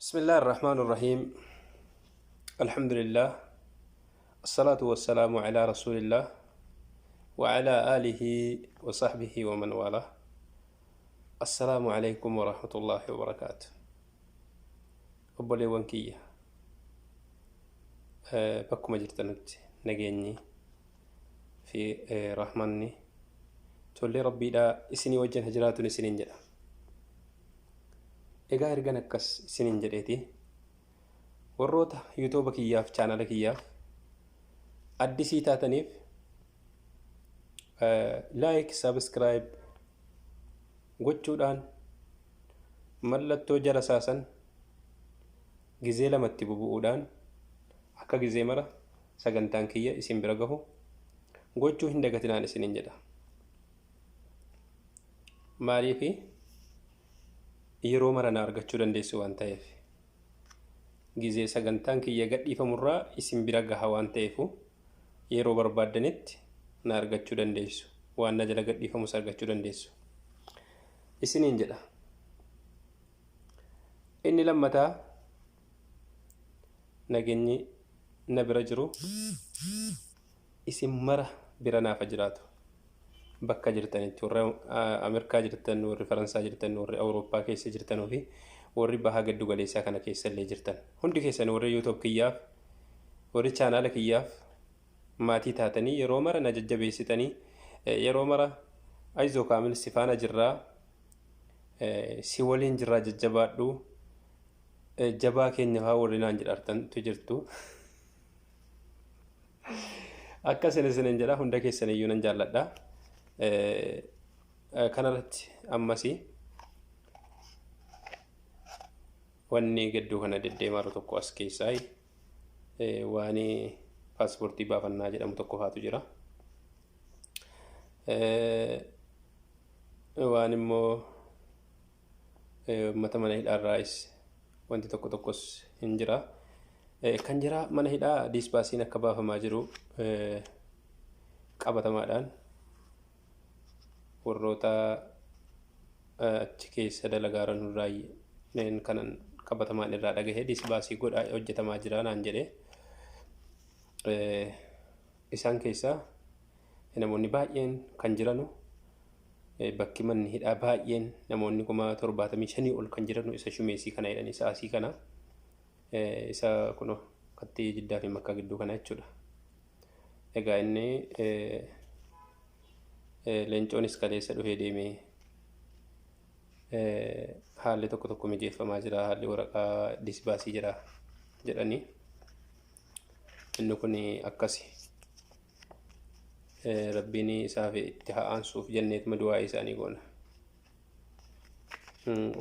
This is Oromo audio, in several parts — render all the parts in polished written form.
بسم الله الرحمن الرحيم. الحمد لله، الصلاة والسلام على رسول الله وعلى آله وصحبه ومن والاه. السلام عليكم ورحمة الله وبركاته. Obboleewwan kiyya, bakkuma jirtanitti nageenyi fi rahmanni tollee Rabbiidhaa isinii wajjin haa jiraatun isiniin jedha. Egaa ergan akkas isiniin jedheeti, warroota YouTube kiyyaaf, chaanala kiyyaaf addisii taataniif like, subscribe gochuudhaan mallattoo jala saasan gizee lamatti bubu'uudhaan akka gizee mara sagantaan kiyya isin bira gahu gochuu hin dagatinaan isiniin jedha. Maaliifi yeroo mara na argachuu dandeessu waan ta'eef, gizee sagantaan kiyya gadhiifamurraa isin bira gaha waan ta'eefu yeroo barbaaddanitti na argachuu dandeessu, waan na jala gadhiifamus argachuu dandeessu isiniin jedha. Inni lammataa, nageenyi na bira jiru isin mara bira naafa jiraatu. Bakka jirtanitti, warri Ameerikaa jirtan, warri Faransaa jirtan, warri Awurooppaa keessa jirtanuu fi warri bahaa gaddu galeessaa kana keessa illee jirtan, hundi keessan warri YouTube kiyyaaf, warri chaanaala kiyyaaf maatii taatanii yeroo mara na jajjabeessitanii, yeroo mara "Ayizoo Kaamil, si faana jirraa, si waliin jirraa, jajjabaadhu, jabaa keenya" fa'aa warri naan jedhartantu jirtu. Akka isin isinin jedha, hunda keessan iyyuu nan jaalladha. Kanarratti ammasii wanni gidduu kana deddeemaa jiru tokko as keessaa waan paaspoortii baafannaa jedhamu tokko faatu jira. Waan immoo uummata mana hidhaarraayis wanti tokko tokkos hin jira. Kan jira mana hidhaa diisbaasiin akka baafamaa jiru qabatamaadhaan warroota achi keessa dalagaa jiran irraa kanan qabatamaan irraa dhagahe, diisbaasii godhaa hojjetamaa jira naan jedhe. Isaan keessaa namoonni baay'een kan jiranu, bakki manni hidhaa baay'een namoonni 75,000 ol kan jiranu isa Shumeesii kana jedhan, isa asii kana, isa kuno kattii Jiddaa fi Makkaa gidduu kana jechuudha. Egaa inni leencoonis kaleessa dhufee deemee haalli tokko tokko mijeeffamaa jira, haalli waraqaa disbaasii jira jedhanii, inni kun akkasi. Rabbiin isaaf itti haa aansuuf jenneetuma du'aa isaanii goona.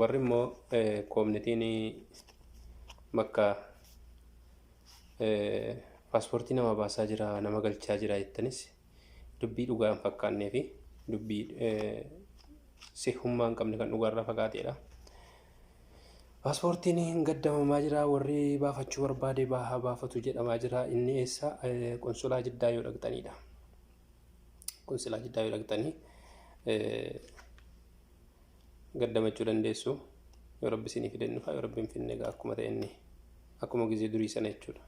Warri immoo koomnitiin bakka paaspoortii nama baasaa jira, nama galchaa jira jettanis dubbii dhugaa hin fakkaannee fi dubbii sihummaa hin qabne kan dhugaarraa fagaateedha. Paaspoortiin hin gaddamamaa jira, warri baafachuu barbaade baahaa baafatu jedhamaa jira. Inni eessa? Qonsulaa Jiddaa yoo dhaqxanidha. Qonsulaa Jiddaa yoo dhaqxanii gaddamachuu dandeessu. Yoo Rabbi isinii fide dhufa, yoo Rabbi hin finne egaa akkuma ta'e inni akkuma gizee durii sana jechuudha.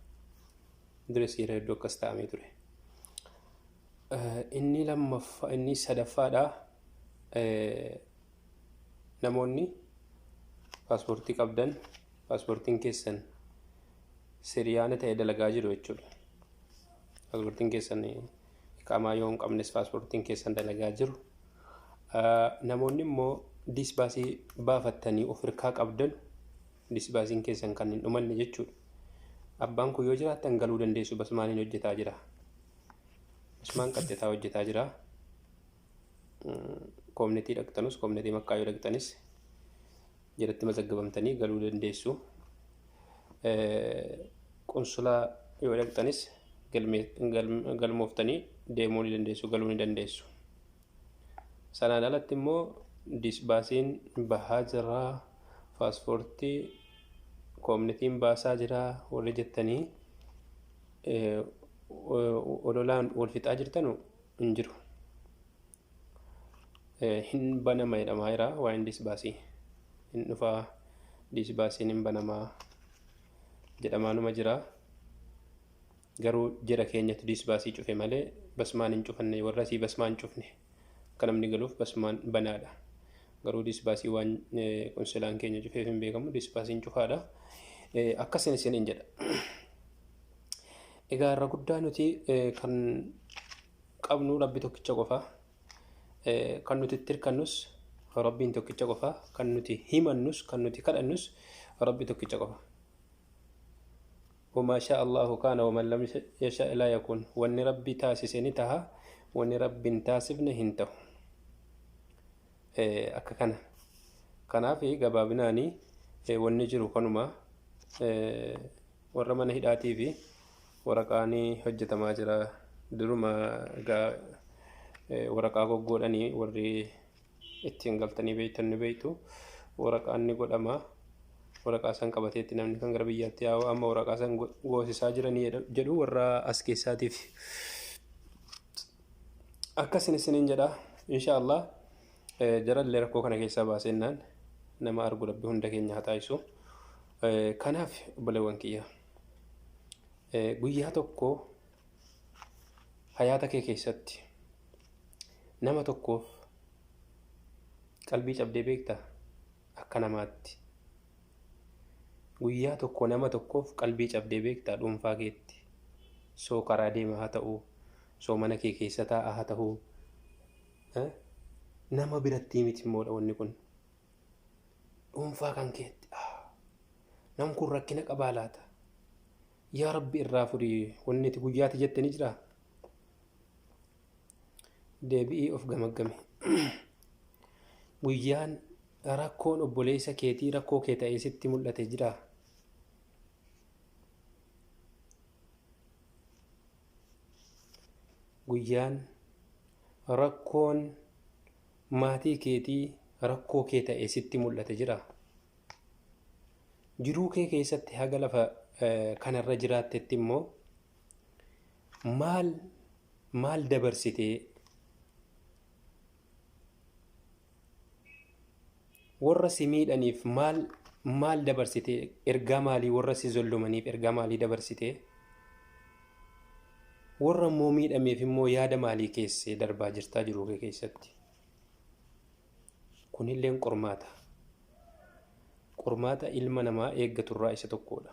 Duris yeroo hedduu akkas ta'amee ture. Inni lammaffaa, inni sadaffaadha. Namoonni paaspoortii qabdan, paaspoortiin keessan siriyaana ta'e dalagaa jiru jechuudha. Paaspoortiin keessan iqaamaa yoo hin qabnes paaspoortiin keessan dalagaa jiru. Namoonni immoo disbaasii baafattanii of hirkaa qabdan, disbaasiin keessan kan hin dhumanne jechuudha. Abbaan kun yoo jiraattan galuu dandeessu, basmaaniin hojjetaa jira. Basmaan qaxxataa hojjetaa jira. Koomnitii dhaqxanus, koomnitii Makkaa yoo dhaqxanis jalatti mazaggabamtanii galuu dandeessu. Qonsulaa yoo dhaqxanis galmooftanii deemuu ni dandeessu, galuu ni dandeessu. Sanaan alatti immoo disbaasiin bahaa jira, paaspoortii koomnitiin baasaa jira warri jettanii ololaan wal fixaa jirtanu hin jiru. Hin banama jedhamaa jira waa'een disbaasii. Hin dhufaa, disbaasiin hin banamaa. Jedhamaanuma jira. Garuu jara keenyatu disbaasii cufe malee basmaan hin cufanne, warra asii basmaan cufne. Akka namni galuuf basmaan banaadha. Garuu disbaasii waan qonsilaan keenya cufeef hin beekamu, disbaasiin cufaadha. Akkasin isiniin jedha. Egaa irra guddaa nuti kan qabnu Rabbi tokkicha qofa. Kan nuti itti hirkannus Rabbiin tokkicha qofa. Kan nuti himannus, kan nuti kadhannus Rabbi tokkicha qofa. Wamaa shaa Allahu kaana waman lam yasha laa yakuun. Wanni Rabbi taasise ni taha, wanni Rabbi hin taasifne hin ta'u. Akka kana. Kanaaf gabaabinaani wanni jiru kanuma, warra mana hidhaatii fi waraqaanii hojjetamaa jira. Duruma egaa waraqaa goggoodhanii warri ittiin galtanii beektan ni beektu. Waraqaan ni godhama. Waraqaa san qabateetti namni kan gara biyyaatti yaa'u amma waraqaa san goosisaa jiranii jedhu warra as keessaatiif. Akkasin isiniin jedha. Insha Allah jarallee rakkoo kana keessaa baasennaan nama argu Rabbi hunda keenya haa taasisu. Kanaaf obboleewwan kiyya, guyyaa tokko hayaata kee keessatti nama tokkoof qalbii cabdee beektaa akka namaatti? Guyyaa tokko nama tokkoof qalbii cabdee beektaa dhuunfaa keetti? Soo karaa deemaa haa ta'uu, soo mana kee keessa taa'aa haa ta'uu, nama biratti miti immoodha wanni kun. Dhuunfaa kan keetti. Nam kun rakkina qabaa laata? Yaa Rabbi irraa furii, wanni itti guyyaatti jette ni jiraa? Deebi'ii of gamaggame. Guyyaan rakkoon obboleessa keetii rakkoo kee ta'ee sitti mul'ate jiraa? Guyyaan rakkoon maatii keetii rakkoo kee ta'ee sitti mul'ate jiraa? Jiruu kee keessatti haga lafa kanarra jiraattetti immoo maal maal dabarsitee, warra si miidhaniif maal maal dabarsitee, ergaa maalii, warra si zollomaniif ergaa maalii dabarsitee, warra immoo miidhameef immoo yaada maalii keessee darbaa jirtaa jiruu kee keessatti? Kunilleen qormaata. Qormaata ilma namaa eeggaturraa isa tokkodha.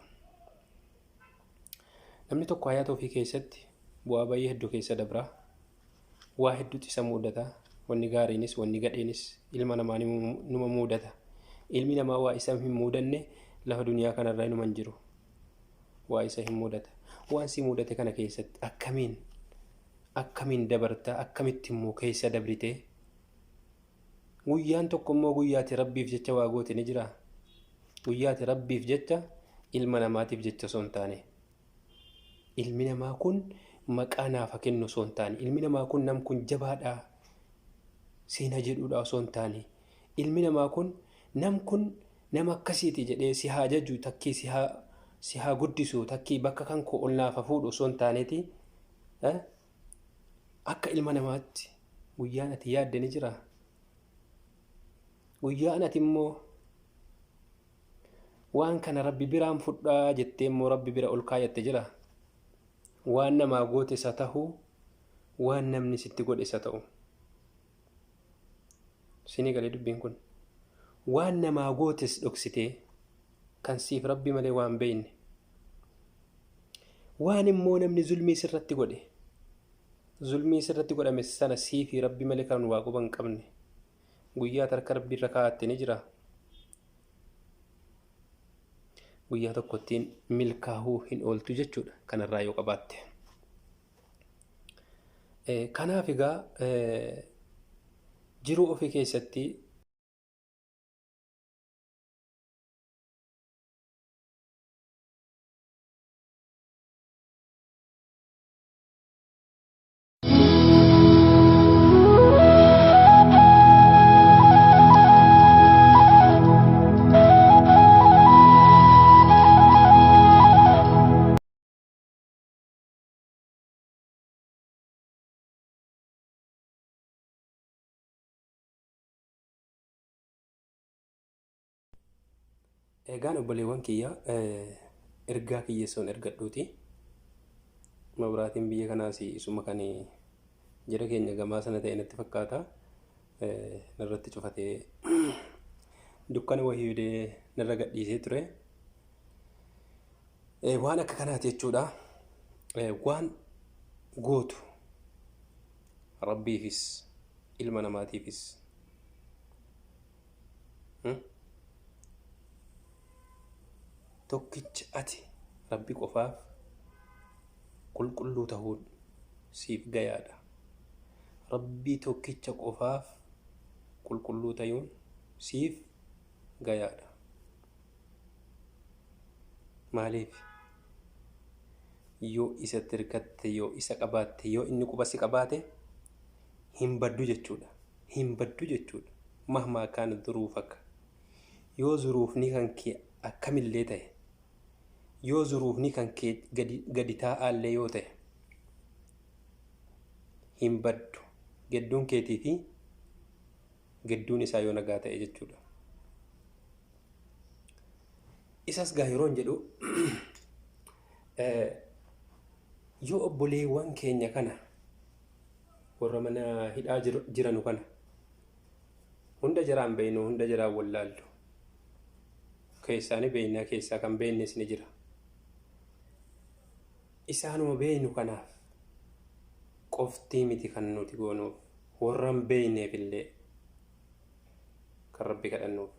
Namni tokko hayaata ofii keessatti bu'aa bayii hedduu keessa dabra. Waa hedduutu isa mudata. Wanni gaariinis wanni gadheenis ilma namaa numa mudata. Ilmi namaa waa isa hin mudanne lafa duniyaa kanarra inuma hin jiru. Waa isa hin mudata. Waan si mudate kana keessatti akkamiin akkamiin dabarta, akkamitti immoo keessa dabritee, guyyaan tokko immoo guyyaati Rabbiif jecha waa goote ni jira? Guyyaati Rabbiif jecha, ilma namaatiif jecha osoo hin taane. Ilmi namaa kun maqaa naaf haa kennu osoo hin taane. Ilmi namaa kun nam kun jabaadha seena jedhuudha osoo hin taane. Ilmi namaa kun nam kun nama akkasiiti jedhee si haa jaju, takkii si haa guddisu, takkii bakka kan koo ol naaf haa fuudhu osoo hin taaneeti. Akka ilma namaatti guyyaan ati yaadde ni jira? Guyyaan ati immoo waan kana Rabbi biraan fudhaa jettee immoo Rabbi bira ol kaayatte jira? Waan namaa goote isa ta'u, waan namni sitti godhe isa ta'u. Sinii galee dubbiin kun? Waan namaa gootes dhoksitee kan siif Rabbi malee waan beekne. Waan immoo namni zulmii sirratti godhe, zulmii sirratti godhame sana siifi Rabbi malee kan waa quba hin qabne. Guyyaa harka Rabbi irra kaa'atte ni jira? Guyyaa tokkottiin milkaa'uu hin ooltu jechuudha kanarraa yoo qabaatte. Kanaaf egaa jiruu ofii keessatti Egaan obboleewwan kiyya, Ergaa kiyya sun ergadhuuti. Mabraatiin biyya kanaas isuma kan jara keenya gamaa sana ta'e natti fakkaata. Narratti cufatee dukkana wahii fidee narra gadhiisee ture. Waan akka kanaati jechuudha. Waan gootu Rabbiifis ilma namaatiifis tokkicha ati Rabbi qofaaf qulqulluu tahuun siif gayaadha. Rabbii tokkicha qofaaf qulqulluu tayuun siif gayaadha. Maaliif? Yoo isatti hirkatte, yoo isa qabaatte, yoo inni quba si qabaate hin baddu jechuudha. Hin baddu jechuudha. Mahmaa kaana duruufaka. Yoo zuruufni kan kee akkamillee ta'e, yoo zuruufni kan kee gadi taa'aallee yoo ta'e, hin baddu. Gedduun keetii fi gedduun isaa yoo nagaa ta'e jechuudha. Isas gaa yeroon jedhu, yoo obboleewwan keenya kana warra mana hidhaa jiranu kana hunda jaraan beeynu, hunda jaraan wallaallu, keessaa ni beeynaa, keessaa kan beeynes ni jira. Isaanuma beeynu kanaaf qoftii miti kan nuti goonuuf, warra hin beeyneef illee kan Rabbi kadhannuuf.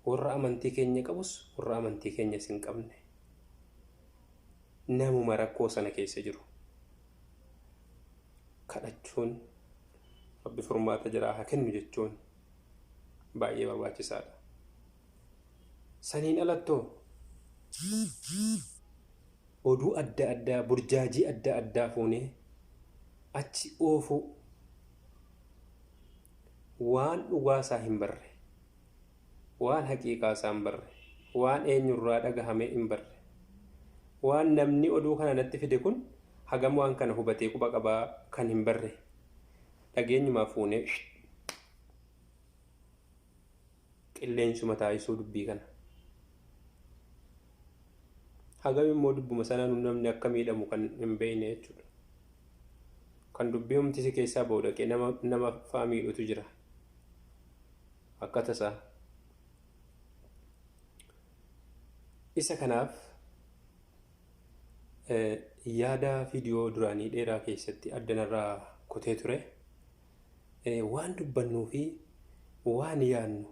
Warra amantii keenya qabus, warra amantii keenyas hin qabne, namuma rakkoo sana keessa jiru kadhachuun, Rabbi furmaata jiraa haa kennu jechuun baay'ee barbaachisaadha. Saniin alattoo oduu adda addaa, burjaajii adda addaa fuunee achi oofuu, waan dhugaasaa hin barre, waan haqiiqaasaa hin barre, waan eenyurraa dhagahame hin barre, waan namni oduu kana natti fide kun hagam waan kana hubatee quba qabaa kan hin barre, dhageenyumaa fuunee qilleensuma taasisuu dubbii kana. Hagam immoo dubbuma sanaan namni akka miidhamu kan hin beekne jechuudha. Kan dubbii humti si keessaa ba'u dhaqee nama fa'aa miidhutu jira. Akka tasaa. Isa kanaaf yaada viidiyoo duraanii dheeraa keessatti addanarraa kutee ture. Waan dubbannuu fi waan yaadnu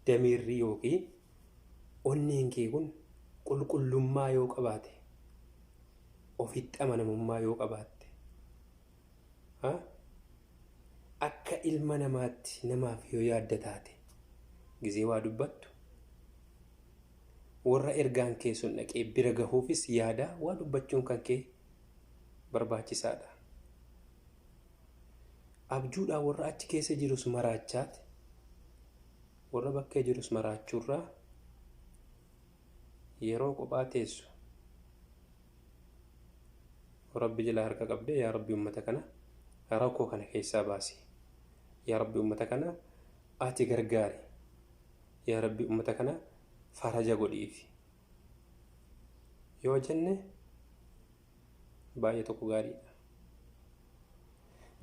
damiirri yookiin onneen kee kun qulqullummaa yoo qabaate, ofitti amanamummaa yoo qabaatte, akka ilma namaatti namaaf yoo yaadda taate, gizee waa dubbattu warra ergaan kee sun dhaqee bira gahuufis yaada waa dubbachuun kan kee barbaachisaadha. Abjuudhaan warra achi keessa jirus maraachaati, warra bakkee jirus maraachuurraa, yeroo kophaa teessu Rabbi jala harka qabdee, "Yaa Rabbi, uummata kana rakkoo kana keessaa baasi. Yaa Rabbi, uummata kana ati gargaari. Yaa Rabbi, uummata kana faraja godhiifi," yoo jenne baay'ee tokko gaariidha.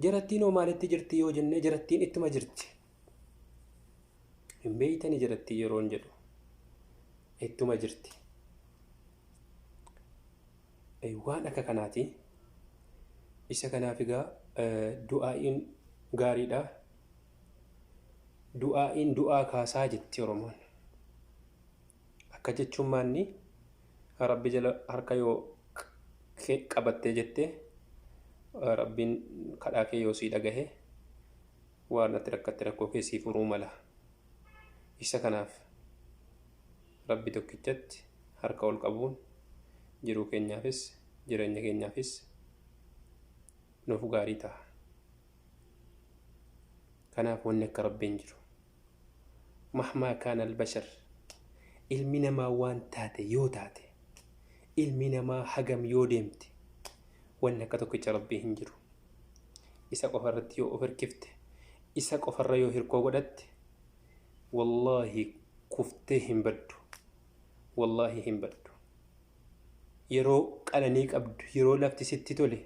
Jarattiin hoo maalitti jirti yoo jenne, jarattiin ittuma jirti. Hin beeytani, jarattii yeroon jedhu ittuma jirti. Waan akka kanaati. Isa kanaaf egaa du'aa'iin gaariidha. Du'aa'iin du'aa kaasaa jetti Oromoon. Akka jechuun maanni, Rabbi jala harka yoo qabattee jettee, Rabbiin kadhaa kee yoo sii dhagahe, waan ati rakkatte rakkoo kee sii furuu mala. Isa kanaaf Rabbi tokkichatti harka ol qabuun jiruu keenyaafis jireenya keenyaafis nuuf gaarii ta'a. Kanaaf wanni akka Rabbiin jiru. Mahmaa kaana albashar, ilmi namaa waan taate yoo taate, ilmi namaa hagam yoo deemte, wanni akka tokkicha Rabbii hin jiru. Isa qofa irratti yoo of hirkifte, isa qofarra yoo hirkoo godhatte, Wallaahi kuftee hin baddu. Wallaahi hin baddu. Yeroo qananii qabdu, yeroo lafti sitti tole,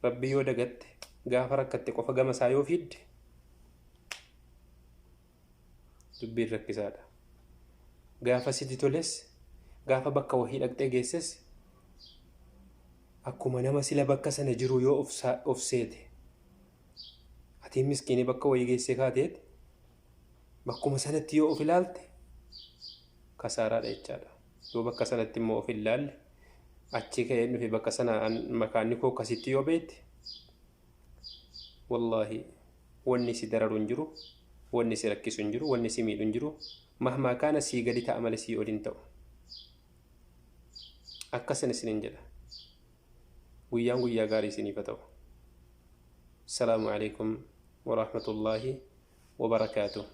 Rabbi yoo dagatte, gaafa rakkatte qofa gama isaa yoo fiidde, dubbiin rakkisaadha. Gaafa sitti toles, gaafa bakka wahii dhaqxee geesses, akkuma nama sila bakka sana jiru yoo of seete, atiin miskiinii bakka wayii geessee kaateet bakkuma sanatti yoo of ilaalte kasaaraadha jechaadha. Yoo bakka sanatti immoo of hin laalle, achii ka'ee dhufe bakka sana makaanni koo akkasitti yoo beekte, wallaahi wanni si dararu hin jiru, wanni si rakkisu hin jiru, wanni si miidhu hin jiru. Mahmaa kaana sii gadi ta'a malee sii ol hin ta'u. Akkasan isiniin jedha. Guyyaan guyyaa gaarii isiniif haa ta'u. Salaamu alaikum warahmatullaahi wabarakaatuh.